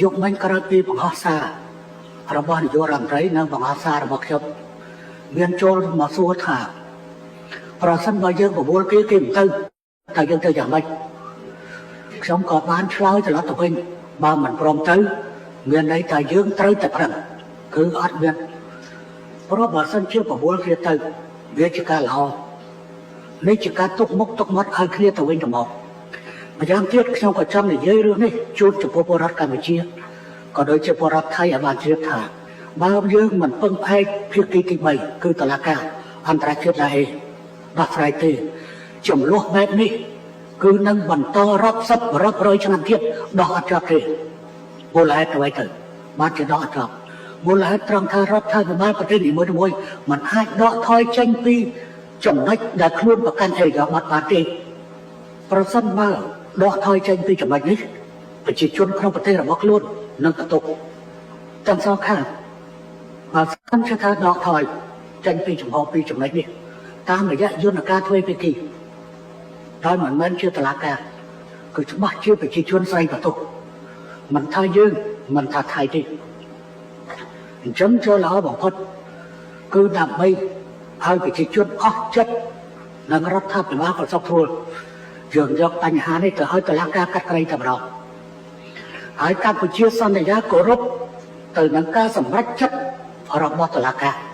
យកមិញក្រោយពីបង្ហោះសាររបស់នាយករដ្ឋមន្ត្រីនិងបង្ហោះសាររបស់ខ្ញុំមានចូលមកសួរថាប្រសិនបើយើងបបួលគេគេមិនទៅតើយើងទៅយ៉ាងម៉េចខ្ញុំក៏បានឆ្លើយត្រឡប់ទៅវិញបើមិនព្រមទៅ មានន័យថាយើងត្រូវតែប្រឹងគឺអត់មានព្រោះបើសិនជាបបួលគេទៅវាជាការល្អនេះជាការទុកមុខទុកមាត់ឲ្យគ្នាទៅវិញទៅមកម្យ៉ាងទៀតខ្ញុំក៏ចង់និយាយរឿងនេះជូនចំពោះពលរដ្ឋកម្ពុជាក៏ដូចជាពលរដ្ឋថៃឲ្យបានជ្រាបថាបើយើងមិនពឹងផ្អែកភាគីទី3គឺតុលាការអន្តរជាតិដែរឯងដោះស្រាយទេចំនួនបែបនេះគឺនឹងបន្តរាប់សិបរាប់រយឆ្នាំទៀតដោះអត់ចប់ទេមូលហេតុអ្វីទៅបានជាដោះអត់ចប់មូលហេតុត្រង់ថារដ្ឋាភិបាលប្រទេសនីមួយៗមិនអាចដកថយចេញពីចំណុចដែលខ្លួនប្រកាន់អេរយាប័តបានទេ ប្រសិនបើដកថយចេញពីចំណុចនេះប្រជាជនក្នុងប្រទេសរបស់ខ្លួននឹងបន្ទុកទាំងសងខាងបើសិនជាថាដកថយចេញពីចំហពីចំណុចនេះតាមរយៈយន្តការទ្វេភាគីដោយមិនមែនជាតឡាការគឺច្បាស់ជាប្រជាជនស្រីបន្ទុកមិនថាយើងមិនថាថៃទេអញ្ចឹងចូលល្អបំផុតគឺដើម្បីឲ្យប្រជាជនអស់ចិត្តនឹងរដ្ឋាភិបាលក៏សុខស្រួលយើងយកបញ្ហានេះទៅឲ្យតុលាការកាត់ក្តីតែម្ដងហើយកម្ពុជាសន្យាគោរពទៅនឹងការសម្រេចចិត្តរបស់តុលាការ។